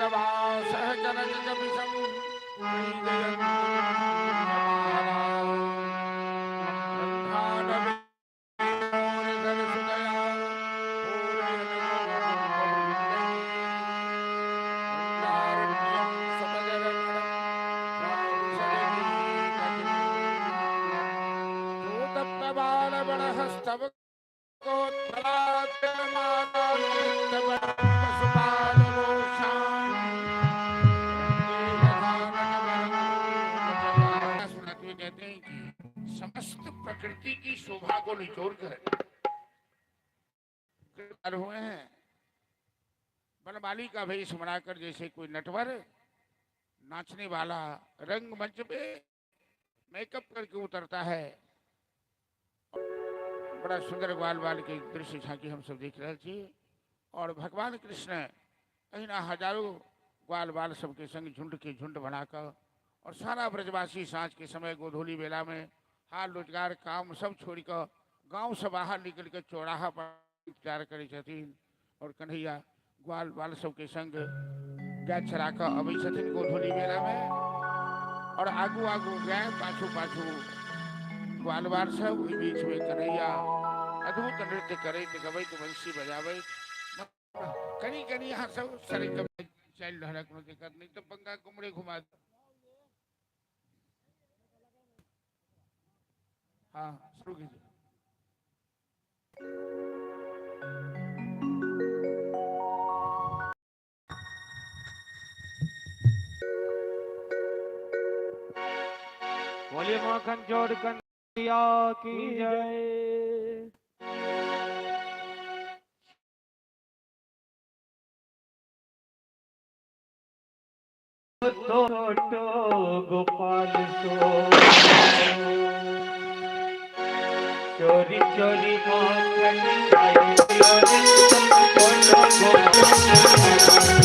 स्वर्गवासः कनककपिशं कहते हैं कि समस्त प्रकृति की शोभा को निचोड़ कर हुए हैं। वनमाली का भेष बनाकर जैसे कोई नटवर नाचने वाला रंगमंच पे मेकअप करके उतरता है। बड़ा सुंदर ग्वाल बाल के दृश्य झांकी हम सब देख रहे थे और भगवान कृष्ण अहिना हजारों ग्वाल बाल सबके संग झुंड के झुंड बनाकर और सारा ब्रजवासी सांझ के समय गोधूली बेला में हाल रोजगार काम सब छोड़कर गांव से बाहर निकल कर चौराहा पर इंतजार करे छथिन और कन्हैया ग्वाल बाल सबके संग गाय चरा कर अबै छथिन गोधूली बेला में और आगू आगू गाय पाछू पाछू ग्वाल बाल सब ओहि बीच में कन्हैया अद्भुत नृत्य करैत गबैत बंसी बजाबैत कनी कनी यहाँ सब सड़क चलि रहल, कोनो दिक्कत नहीं तो पंखा कुमरे घुमा। हाँ शुरू कीजिए। बोलिए माखन चोर कन्हैया की जय। तो गोपाल सो चोरी चोरी माखन खाई चोरी चोरी माखन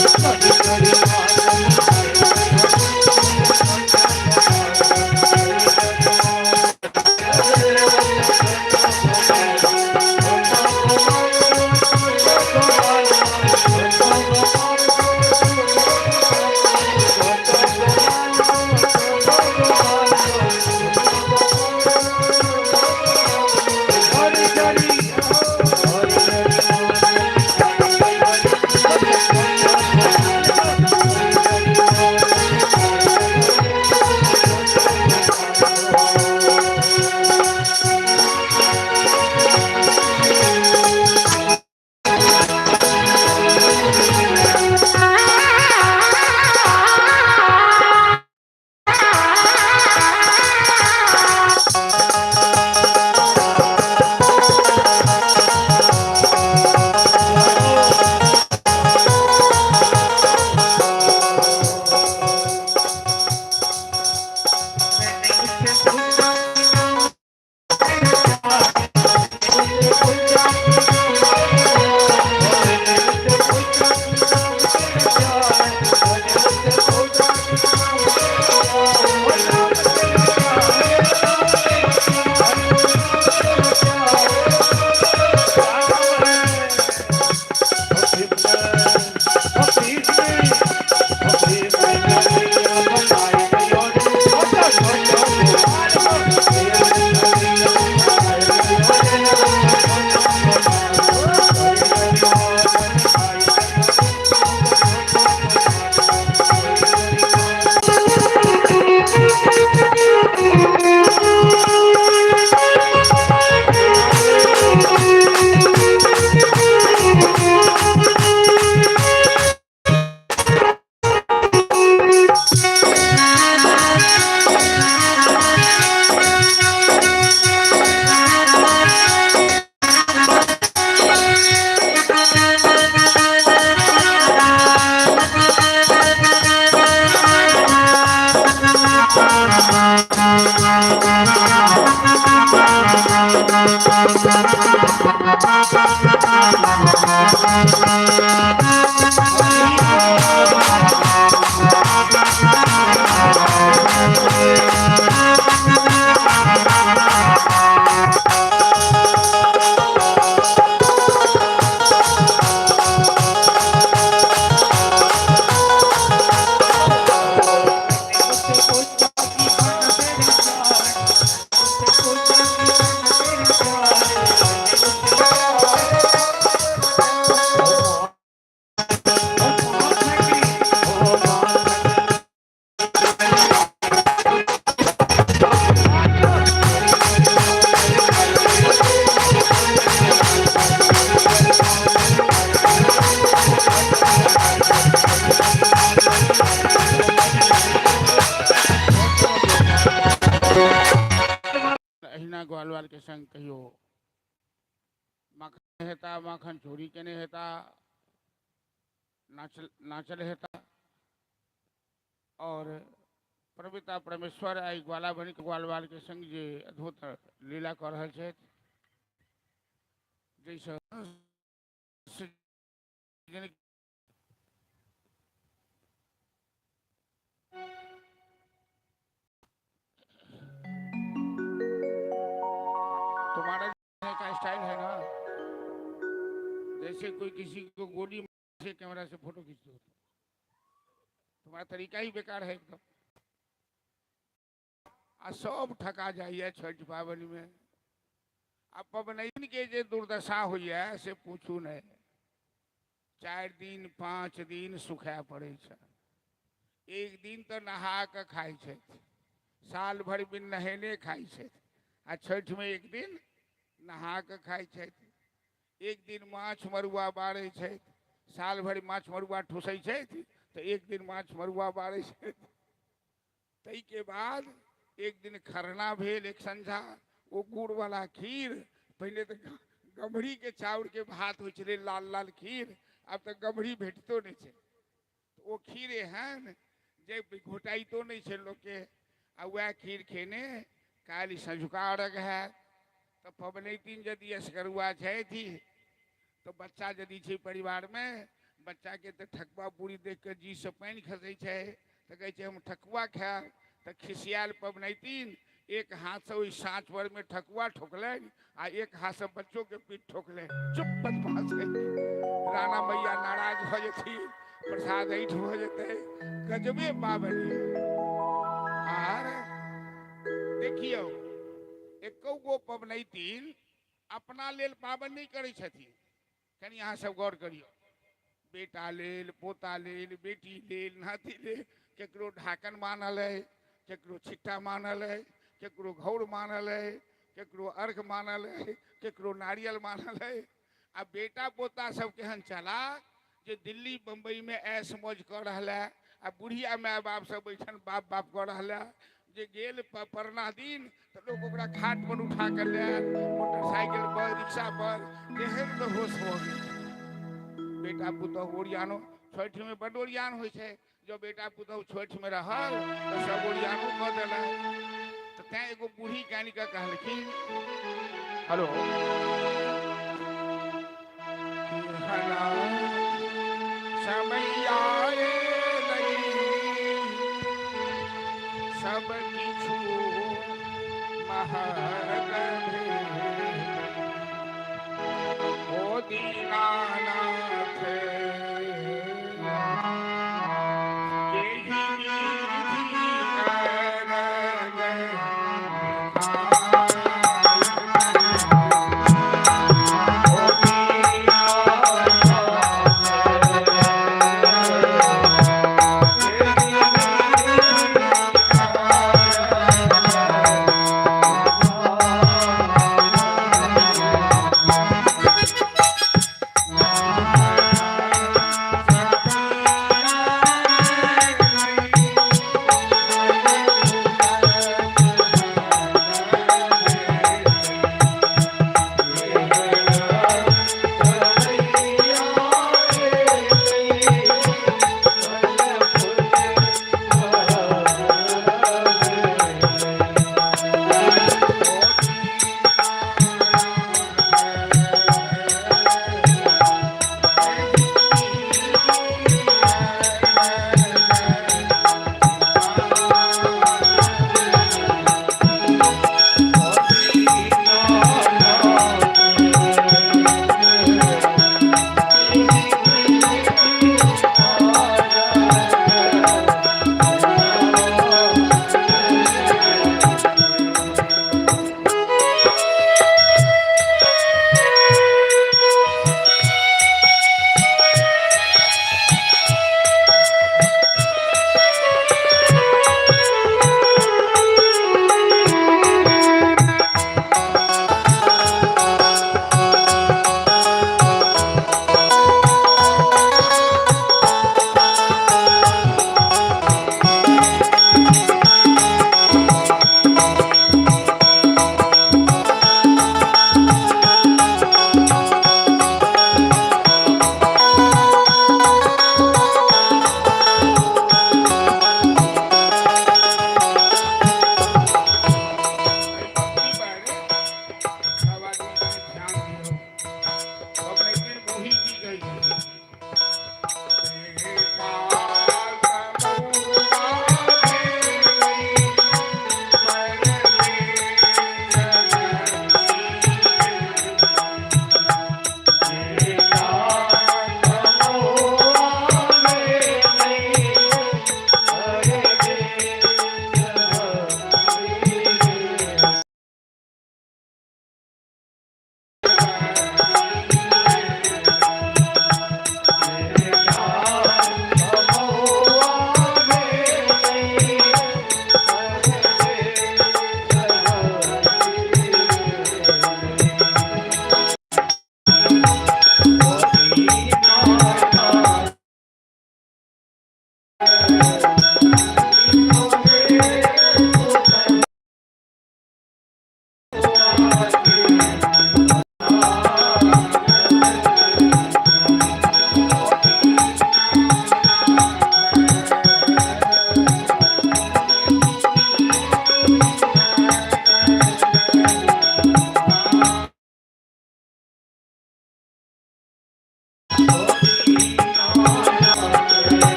बाल के संग कहियो माखन हेता, माखन चोरी केने हेता, नाचल नाचल हेता। और प्रभुता परमेश्वर आई ग्वाला बनी ग्वाल बाल के संग जे अद्भुत लीला कऽ रहल छथि, जाहिसँ तुम्हारा का स्टाइल है ना, जैसे कोई किसी को गोली से कैमरा से फोटो खींच दो, तुम्हारा तरीका ही बेकार है एकदम। आ सब ठका जाइए छठ पाबनि में। आ पबनैतिन के जे दुर्दशा होइए से पूछू नहीं। 4 दिन 5 दिन सुखाए पड़ै छै। एक दिन तऽ नहा कऽ खाइ छथि, साल भरि बिन नहेने खाइ छथि, आ छठिमे एक दिन नहा कऽ खाइ छथि। एक दिन माछ मरुआ बारै छथि, साल भरि माछ मरुआ ठुसै छथि तऽ एक दिन माछ मरुआ बारै छथि। ताहिके बाद एक दिन खरना भेल, एक संझा, ओ गुड़वला खीर। पहिले तऽ गम्हरीके चाउरके भात होइ छलै, लाल लाल खीर, आब तऽ गम्हरी भेटितो नहि छै। ओ खीर एहन जे घोटाइतो नहि छै लोकके। आ वएह खीर खेने काल्हि सँझुका अर्घ हैत। तऽ पबनैतिन यदि असगरुआ छथि तऽ बच्चा यदि छै परिवारमे, बच्चाके तऽ ठकुआ पूरी देख कऽ जीसँ पानि खसै छै, तऽ कहै छै हम ठकुआ खायब। तऽ खिसियाल पबनैतिन एक हाथसँ ओहि साँच परमे ठकुआ ठोकलनि आ एक हाथसँ बच्चोके पीठ ठोकलनि। चुप बदमाश है। राणा मैया नाराज भऽ जेथिन, प्रसाद ऐठ भऽ जेतै। गजबे पाबनि। आर देखियौ, एको गो पबनैतिन अपना लेल पाबनि नहि करै छथिन। कनि अहाँ सब गौर करियौ, बेटा लेल, पोता लेल, बेटी लेल, नाति लेल, केकरो ढाकन मानल है, केकरो छिट्टा मानल है, केकरो घौर मानल है, केकरो अर्घ मानल है, केकरो नारियल मानल है। आ बेटा पोता सब केहन चला जे दिल्ली बम्बई में ऐश मौज कऽ रहल है, आ बुढ़िया माय बाप सब बैठन बाप बाप कऽ रहल है। जे गेल परना दिन तऽ लोक ओकरा खाट पर उठा कऽ ले आयल, मोटरसाइकिल पर, रिक्शा पर, तेहन बेहोश भऽ गेल। बेटा पुतहु ओरियानो छठिमे बड्ड ओरियान होइ छै। जँ बेटा पुतहु छठिमे रहल तऽ सब ओरियानो कऽ देलक। तऽ तैं एगो बूढ़ी कानि कऽ कहलखिन, हेलो समय आए सब किछु महग भेल, ओ दीनानाथ केहि विधि अर्घ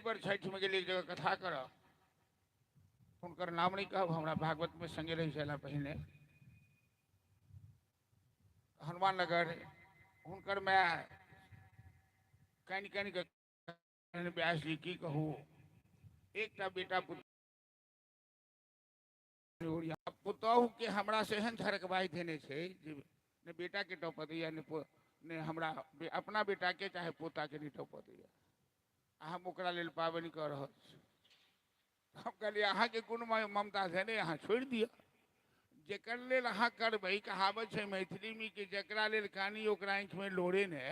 पर छठिमे गेलियै एक जगह कथा करऽ, हुनकर नाम नहि कहब, हमरा भागवतमे संगे रहै छला पहिने हनुमान नगर। हुनकर माय कानि कानि कऽ व्यास जी की कहू, एकटा बेटा पुतोहु के हमरा से एहन झरकबाइ देने छै जे ने बेटा के टपऽ दैया, ने ने हमरा अपना बेटा के चाहे पोता के नहि टपऽ दैया, आ हम ओकरा लेल पाबनि कऽ रहल छी। हम कहलियै अहाँके कोन ममता छै ने, अहाँ छोड़ि दिअ, जेकर लेल अहाँ करबै। कहावत छै मैथिलीमे कि जकरा लेल कानी ओकरा आँखिमे लोरे ने,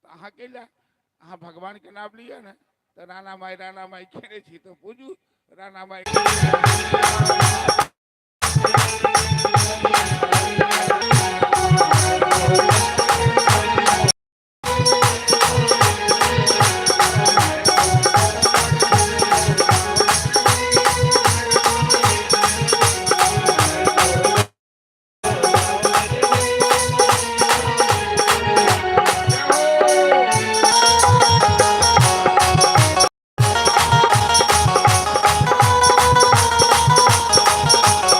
तऽ अहाँ के लए अहाँ भगवानके नाम लिअ ने। तऽ राणा माइ खेने छी तऽ बुझू राणा माइ।